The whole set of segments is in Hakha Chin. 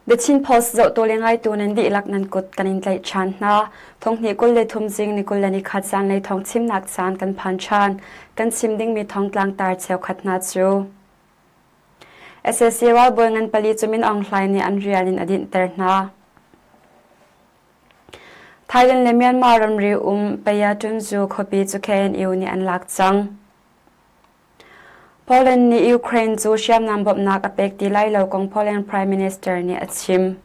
The Chin Post zohtu le ngaitu nan dihlak nan kut kan in tlaih ṭhan hna. Thonghnih 23 zing ni 21 zanlei thawng chimnak caan kan phan ṭhan. Kan chim dingmi thawngtlang tar cheukhat hna cu. SAC ralbawi ngan pali cu Min Aung Hlaing nih an rian in a dinhter hna. Thailand le Myanmar ramri um Paya-Tunzu khuapi cu KNU nih an lak cang. Poland nih Ukraine cu hriamnam bawmhnak a pek ti lai lo kong Poland Prime Minister nih a chim.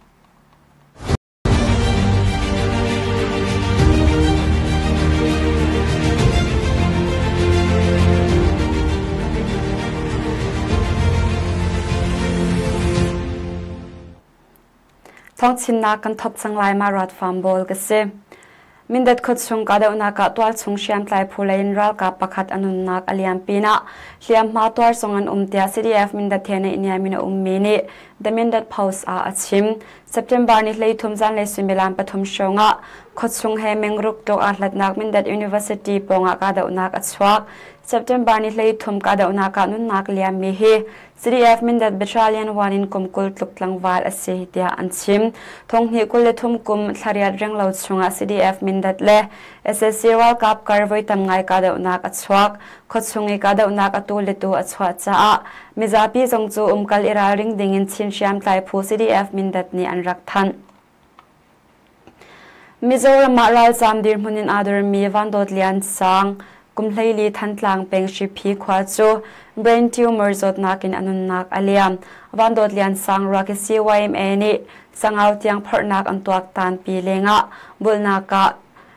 Thawngchimnak kan thawk cang lai ma rat farm bawl ka si. Mindat khuachung kahdohnak ah tualchung hriamtlai phu lei in ralkap pakhat a nunnak a liam pinah hliamhma tuar zong an um tiah CDF Mindat he naihniam in a ummi nih The Mindat Post ah a chim. September ni 13 zanlei suimilam 3 hrawng ah khuachung he mengruk tluk aa hlatnak Mindat University pawngah kahdohnak a chuak. September ni 13 kahdohnak ah nunnak liammi hi CDF Mindat Battalion 1 in kum 20 tluk tlangval a si tiah an chim. Thonghnih 23 kum thlariat renglo chungah CDF Mindat le SAC ralkap kar voi tam ngai kahdohnak a chuak. Khuachung i kahdohnak atu le tu a chuah caah mizapi zong cu umkal i ralring dingin Chin hriamtlai phu CDF Mindat nih an rak thanh. Mizoram ah ralzaam dirhmun in aa dormi Van Dawt Lian Sang, kum 14 Thantlang peng Hriphi khua cu brain tumor zawtnak in a nunnak a liam. Van Dawt Lian Sang ruak hi CYMA nih Sangau tiang phorhnak an tuaktanpi lengah bulnak ah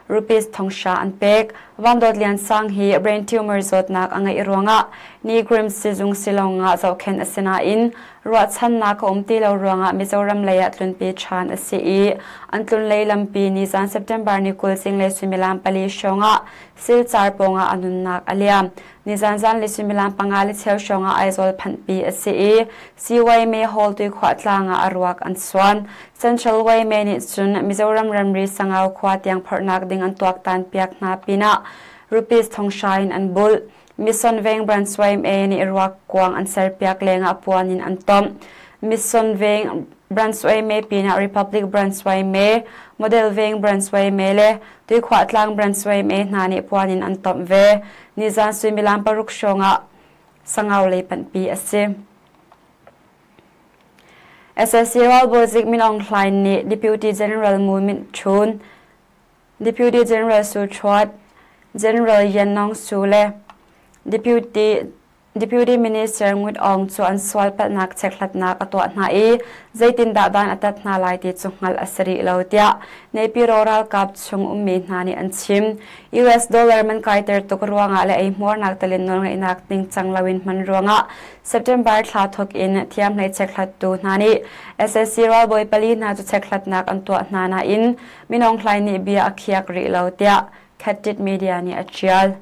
rupees 5,000 an pek. Van Dawt Lian Sang hi brain tumor zawtnak a ngeih ruangah Nigrim sizung silong ah zohkhenh a si nain ruahchannak a um ti lo ruangah Mizoram lei ah tlunpi ṭhan a si i an tlunlei lampi nizan September ni 20 zinglei suimilam 4 hrawng ah Silchar pawngah a nunnak a liam. Nizan zanlei suimilam 5 le cheu hrawng ah Aizawl phanhpi a si i CYMA Hall Tuikhuahtlang ah a ruak an suan. Central YMA nih cun Mizoram ramri Sangau khua tiang phorhnak ding an tuaktan piak hna pinah rupees 5,000 in an bulh. Mission Veng Branch YMA nih ruak kuang an serpiak lengah puan in an tomh. Mission Veng Branch YMA pinah Republic Branch YMA, Model Veng Branch YMA le Tuikhuahtlang Branch YMA hna nih puan in an tomh ve. Nizan suimilam 6 hrawngah Sangau lei panhpi a si. SSC ralbawi Min Aung Hlaing nih Deputy General Mu Myint Htun, Deputy General Su Chuat, General Yan Nawng Su le Deputy Deputy Minister Ngut Aung cu an sualpalhnak chekhlatnak a tuah hna i zeitindah dan a tat hna lai ti cu hngalh a si rih lo tiah Naypyidaw ralkap chung ummi hna nih an chim. US dollar man kaiter tuk ruangah le eihmuarnak talin nawlngeihnak ningcang loin hman ruangah September thla thawk in thiamhlei chekhlattu hna nih SAC ralbawi pali hna cu chekhlatnak an tuah hna nain Minung Hlai nih bia a khiak rih lo tiah Khattit Media nih a ṭial.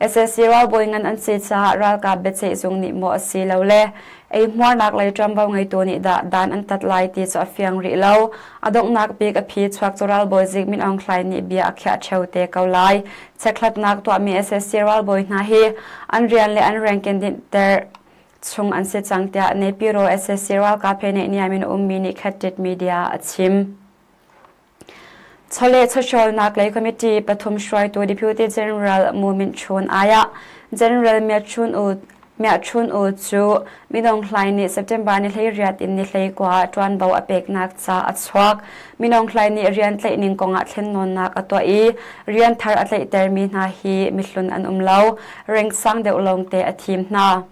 SAC ralbawi ngan an si caah ralkap biaceihzung nih maw a si lo le eihmuarnak lei ṭuanvo ngeitu nih dah dan an tat lai ti cu a fiang rih lo. A donghnak bik a phi chuak cu ralbawi zik Min Aung Hlaing nih bia a khiah ṭheo te ko lai. Chekhlatnak tuahmi SAC ralbawi hna hi an rian le an ranking dinhter chung an si cang tiah Naypyidaw SAC ralkap he naihniam in a ummi nih Khattit Media ah a chim. Chawleh chawhrawlnak lei committee pathum hruaitu Deputy General Mu Myint Chun ai ah General Myat Chun U Myat Chun U cu Minung Hlaing nih September ni 18 in ni 19 ah ṭuanvo a peknak ca a chuak. Minung Hlaing nih rian tlaihning kongah thlennawnnak a tuah i rian thar a tlaihtermi hna hi mihlun an um lo. Rank sang deuh lawngte a thim hna.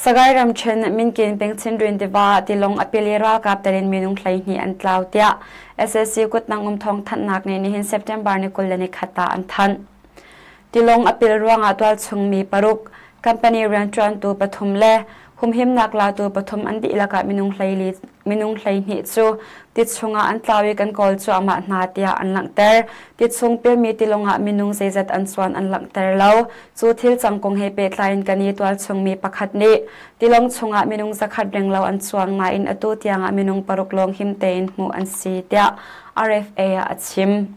Sagaing ramṭhen Minkin peng Chindwin tiva tilawng a pil i ralkap tel in minung 12 an tlau tiah SAC kutnang um thawngthanhnak nih nihin September ni 21 ah an thanh. Tilawng a pil ruangah tualchung mi paruk, company rianṭuantu pathum le humhimnak latu pathum an dihlak ah minung 12 cu ti chungah an tlau i kan kawl cuahmah hna tiah an langhter. Ti chung pilmi tilawng ah minung zeizat an chuan an langhter lo. Cu thil cang kong he pehtlai in kan i tualchungmi pakhat nih tilawng chungah minung 100 renglo an chuang nain atu tiangah minung paruk lawng him tein hmuh an si tiah RFA ah a chim.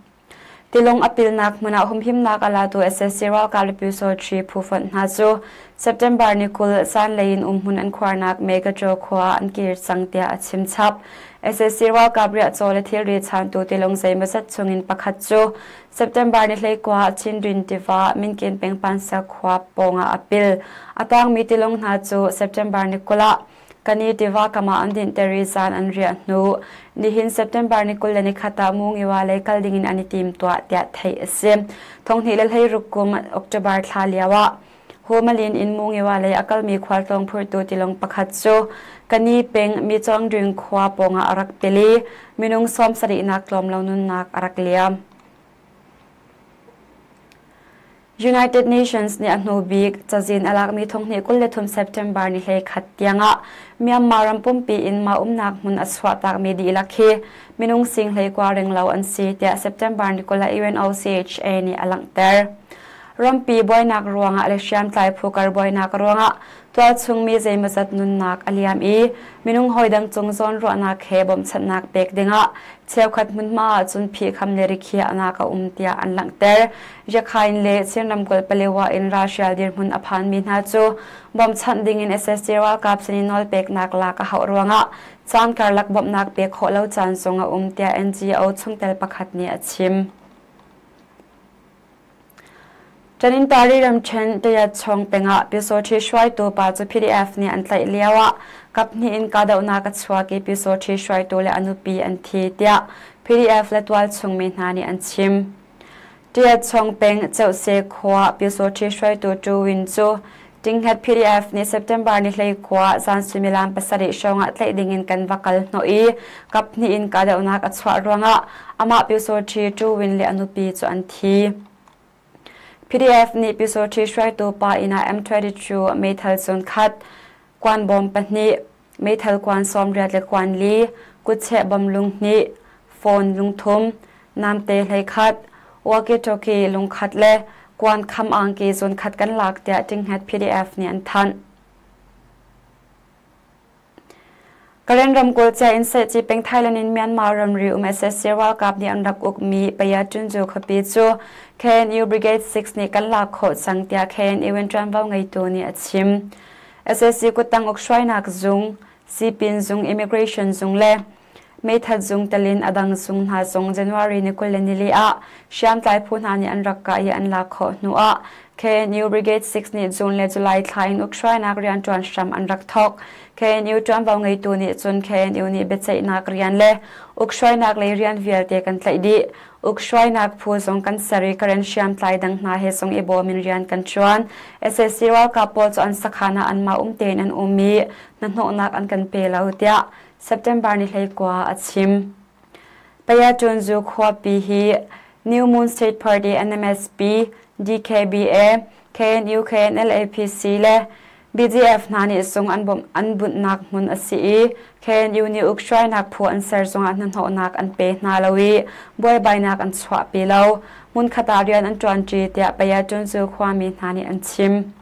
Tilawng a pilnak hmun ah humhimnak a latu sac ralkap le Pyusawhti phu fonh hna cu September ni 20 zanlei in umhmun an khuarnak Megajaw khua ah an kir cang tiah a chim chap. Sac ralkap riahcaw le thilri chaantu tilawng zeimawzat chungin pakhat cu September ni 19 ah Chindwin tiva Minkin peng Pansa khua pawngah a pil. A tangmi tilawng hna cu September ni 20 ah Kani tiva kam ah an dinhter i zan an riah hnu nihin September ni 21 ah Mungiwa lei kal dingin an i timtuah tiah theih a si. 2016 kum October thla lio ah Humalin in Mungiwa lei a kalmi khualtlawng phurtu tilawng pakhat cu Kani peng Michawngding khua pawngah a rak pil i minung 70 nak tlawm lo nunnak a rak liam. United Nations nih a hnu bik cazin a lakmi 2023 September ni 11 tiangah Myanmar ram pumpi in mah umnak hmun a chuahtakmi dihlak hi minung sing 19 ring lo an si tiah September ni 20 ah UNOCHA nih a langhter. Rampi buainak ruangah le hriamtlai phu kar buainak ruangah tualchungmi zeimawzat nunnak a liam i minung hawidang cung zawnruahnak he bawmhchanhnak pek dingah cheukhat hmunhma ahcun phihkham le rikhiahnak a um tiah an langhter. Rakhine le Chin ramkulh Palewa in ralhrial dirhmun a phanmi hna cu bawmhchanh dingin sac ralkap sinin nawlpeknak lak a hauh ruangah caan karlak bawmhnak pek khawh lo caan zong a um tiah NGO chungtel pakhat nih a chim. Tanintari ramṭhen Tayatchawng peng ah Pyusawṭhi hruaitu pa cu PDF nih an tlaih lioah kaphnih in kahdohnak a chuak i Pyusawṭhi hruaitu le a nupi an thi tiah PDF le tualchung mi hna nih an chim. Tayatchawng peng Ceuhse khua Pyusawṭhi hruaitu Tu Win cu Tinghet PDF nih September ni 19 zan suimilam 7 hrawng ah tlaih ding in kan va kal hnawh i kaphnih in kahdohnak a chuah ruangah amah Pyusawṭhi Tu Win le a nupi cu an thi. PDF nih Pyusawṭhi hruaitu pa inn ah M22 meithal zun khat, kuan bawm pahnih, meithal kuan 80 le kuan li, kutcheh bom lung hnih, phone lungthum, namte 11, walkie-talkie lungkhat le kuan kham angki zun khat kan lak tiah Tinghet PDF nih an thanh. Karen ramkulh cia in Sehci peng Thailand in Myanmar ramri um sac ralkap nih an rak ukmi Paya-Tunzu khuapi cu KNU Brigade 6 nih kan lak khawh cang tiah KNU in ṭuanvo ngeitu nih a chim. Sac kuttang ukhruainak zung, sipin zung, immigration zung le meithat zung telin a dang zung hna zong January ni 24 ah hriamtlai phu hna nih an rak kah i an lak khawh hnu ah KNU Brigade 6 nih June le July thla in ukhruainak rianṭuan hram an rak thawk. KNU ṭuanvo ngeitu nih cun KNU nih biaceihnak rian le ukhruainak lei rian vialte kan tlaih dih. Ukhruainak phu zong kan ser i Karen hriamtlai dang hna he zong i bawm in rian kan ṭuan. Sac ralkap pawl cu an sakhan ah anmah um tein an um i hnahnawhnak an kan pe lo tiah September ni 19 a chim. Paya-Tunzu khuapi hi New Moon State Party NMSP, DKBA, KNU, KNLAPC le BGF hna nih sung an bawmh an bunhnak hmun a si i KNU nih ukhruainak phu an ser zongah hnahnawhnak an pe hna lo i buaibainak an chuahpi lo. Hmunkhat ah rian an ṭuanṭi tiah Paya-Tunzu khuami hna nih an chim.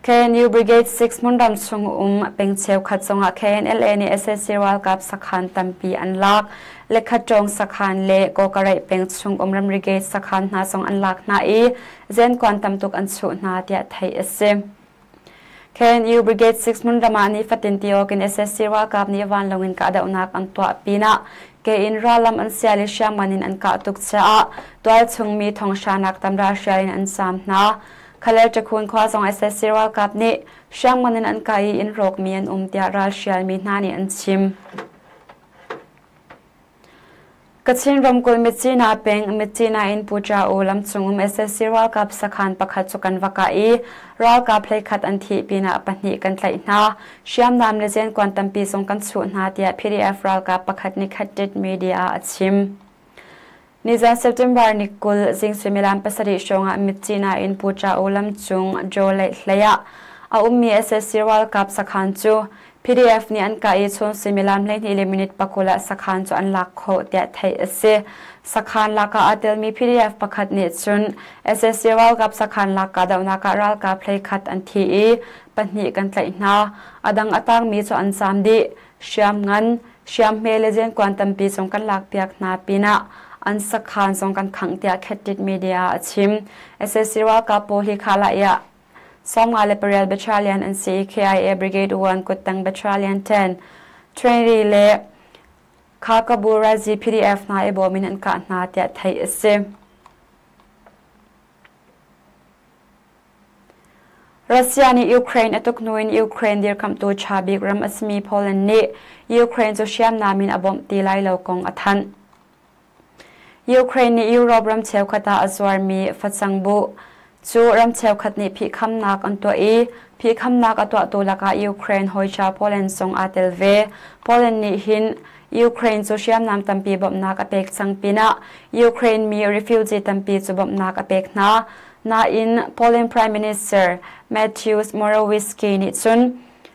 KNU Brigade 6 hmunram chung um peng cheukhat zongah KNLA nih sac ralkap sakhan tampi an lak. Lekhatṭawng sakhan le Kawkareih peng chung um ramri gate sakhan hna zong an lak hna i zenkuan tamtuk an chuh hna tiah theih a si. KNU Brigade 6 hmunram ah nifatin tiawk in sac ralkap nih vanlawng in kahdohnak an tuah pinah ke in rallam an sial i hriamngan in an kah tuk caah tualchung mi thonghranak tam ralhrial in an zaam hna. Khalel Ṭakhun khua zong sac ralkap nih hriamngan in an kah i inn rawkmi an um tiah ralhrialmi hna nih an chim. Kachin ramkulh Myitkyina peng Myitkyina in Puja U lamcung um sac ralkap sakhan pakhat cu kan va kah i ralkap 11 an thih pinah pahnih kan tlaih hna. Hriamnam le zenkuan tampi zong kan chuh hna tiah PDF ralkap pakhat nih Khatit Media ah a chim. Nizan September ni 20 zing suimilam 7 hrawng ah Myitkyina in Puja U lamcung Jaw Lei hlei ah a ummi sac ralkap sakhan cu PDF nih an kah i chun suimilam 12 le minute 20 ah sakhan cu an lak khawh tiah theih a si. Sakhan lak ah aa telmi PDF pakhat nih cun sac ralkap sakhan lak kahdohnak ah ralkap 11 an thi i pahnih kan tlaih hna. A dang a tangmi cu an zaam dih. Hriamngan, hriamhme le zenkuan tampi zong kan lakpiak hna pinah an sakhan zong kan khangh tiah Khettit Media ah a chim. Sac ralkap pawl hi Khalaya 58 Battalion an si i KIA Brigade 1 kuttang Battalion 10, Trinity le Khakabu Razi PDF hna i bawm in an kah hna tiah theih a si. Russia nih Ukraine a tuk hnu in Ukraine dirkamhtu ṭha bik ram a simi Poland nih Ukraine cu hriamnam in a bawmh ti lai lo kong a thanh. Ukraine nih Europe ram cheukhat ah a zuarmi facang buh cu ram cheukhat nih phihkhamnak an tuah i phihkhamnak a tuahtu lakah Ukraine hawiṭha Poland zong aa tel ve. Poland nih hin Ukraine cu hriamnam tampi bawmhnak a pek cang pinah Ukraine mi refugee tampi cu bawmhnak a pek hna. Nain Poland Prime Minister Mateusz Morawiecki nih cun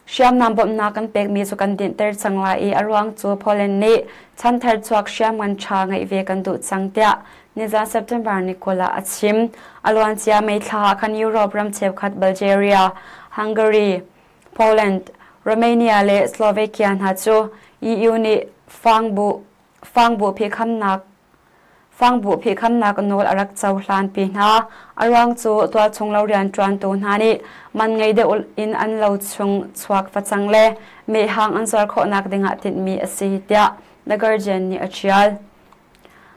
hriamnam bawmhnak kan pekmi cu kan dinhter cang lai i a ruang cu Poland nih chanthar chuak hriamngan ṭha ngeih ve kan duh cang tiah nizan September ni 20 ah a chim. A luancia May thla ah khan Europe ram cheukhat Bulgaria, Hungary, Poland, Romania le Slovakia hna cu EU nih fangbu fangbu phihkhamnak fangbu phihkhamnak nawl a rak cohlanpi hna. A ruang cu tualchung lo rianṭuantu hna nih man ngei deuh in an lo chung chuak facang le mehhang an zuar khawhnak dingah tinhmi a si tiah The Guardian nih a ṭial.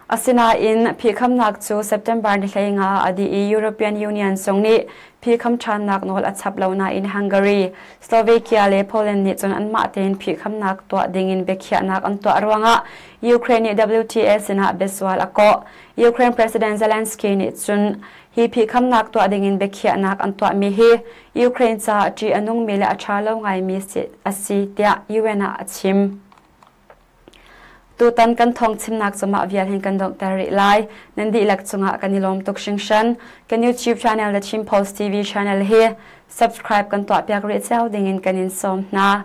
Asinain phihkhamnak cu September ni 15 ah a dih i European Union zong nih phihkham ṭhannak nawl a chap lo nain Hungary, Slovakia le Poland nih cun anmah tein phihkhamnak tuah dingin biakhiahnak an tuah ruangah Ukraine nih WTA sinah biasual a kawh. Ukraine President Zelensky nih cun hi phihkhamnak tuah dingin biakhiahnak an tuahmi hi Ukraine caah ṭih a nungmi le a ṭha lo ngaimi a si tiah UN ah a chim. Tutan kan thawngchimnak cu mah vial hin kan donghter rih lai. Nan dihlak cungah kan i lawm tuk hringhran. Kan YouTube channel le Chin Post TV channel hi subscribe kan tuahpiak rih cio dingin kan in sawm hna.